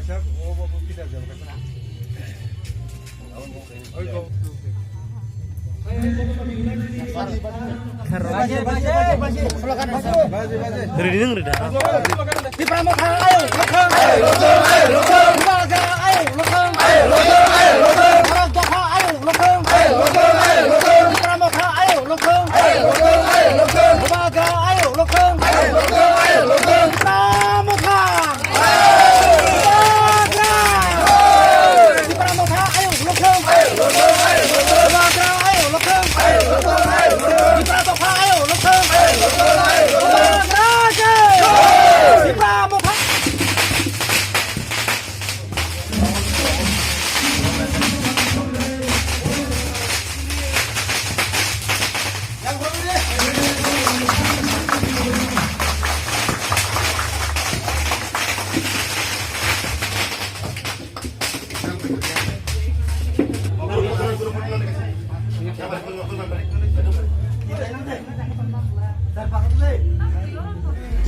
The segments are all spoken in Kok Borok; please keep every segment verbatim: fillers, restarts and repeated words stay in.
Ready nang ready. Tipra Motha ayuk lwkhwng. Tipra Motha ayuk lwkhwng. Bharat Dopha ayuk lwkhwng. Tipra Motha ayuk lwkhwng. Bubagra ayuk lwkhwng. Tipra Motha. Bubagra. Tipra Motha ayuk lwkhwng. Bubagra ayuk lwkhwng. Tipra Dopha ayuk lwkhwng. Bubagra jai. Tipra Motha.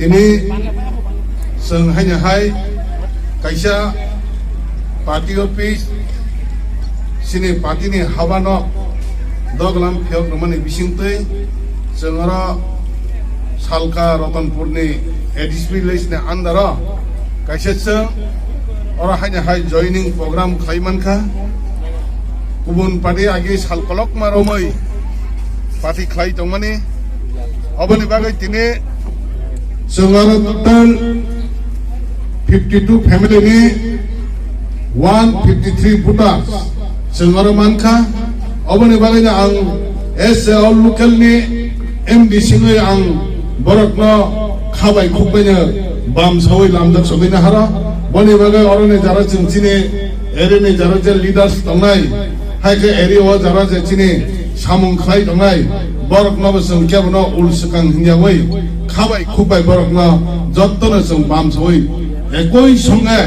Tini chwng haino hai kaisa party office, chini party ni habano doglam phiyok rwmani bisingtwi chwng oro Salka Ratanpur ni A D C village ni under o kaisa chwng oro haino hai joining program khlai mankha. Kubun party agi sal kolokma romwi party khlai tongmani. Oboni bagwi tini chwng oro total fifty two family ni one fifty three voters chwng oro mankha. Oboni bagwi no ang as a all local ni M D C wngwi ang borokno khabai khukbaino bam sawi lamjak sogwino haro. Boni bagwi oroni jara chwng chini area ni jara je leaders tongnai, hai khe area o jara je chini samung khlai tongnai, borokno bo chwng kebono ul swkang hwnyawi khabai khukbai borokno jottono chwng bam sawi ekoi songe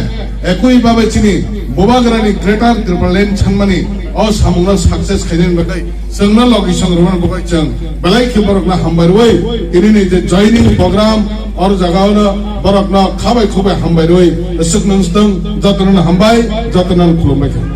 ekoi babe chini Bubagrani Greater Tipraland sanmani o samungno success khainani bagwi chwngno logi song rwmani bagwi chwng belai khe borokno hambai rwi tini ni je joining program or jagao no borokno khabai khukbai hambai rwi swknung swtwng jottono hambai jottono khulumbai kha.